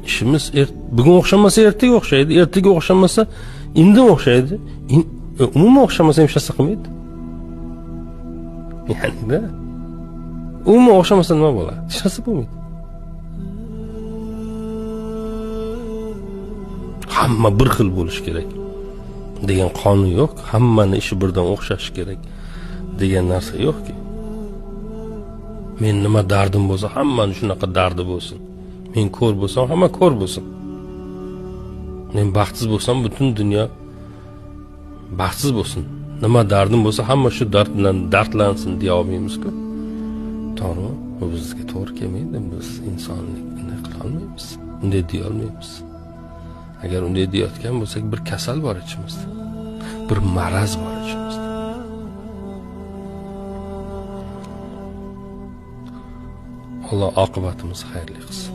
Ishimiz bugun o'xshamasa ertaga o'xshaydi, ertaga o'xshamasa indin o'xshaydi, umuman o'xshamasa ham hech narsa qilmaydi. Ya'ni-da, umuman o'xshamasa nima bo'ladi? Hech narsa bo'lmaydi. Hamma bir xil bo'lishi kerak degan qonun yo'q, hammani ishi birdan o'xshashi kerak degan narsa yo'qki. Men nima dardim bo'lsa, hammani shunaqa dardi bo'lsin. Men ko'r bo'lsam, hamma ko'r bo'lsin. Men baxtsiz bo'lsam, butun dunyo baxtsiz bo'lsin. Nima dardim bo'lsa, hamma shu dard bilan dardlansin deya olmaymiz-ku. To'g'rimi? Bu bizga to'g'ri kelmaydi. Biz insonlik bunday qila olmaymiz. Unday deya olmaymiz. Agar unday deyotgan bo'lsak, bir kasal bor ichimizda. Bir maraz bor ichimizda. Alloh oqibatimizni xayrli qilsin.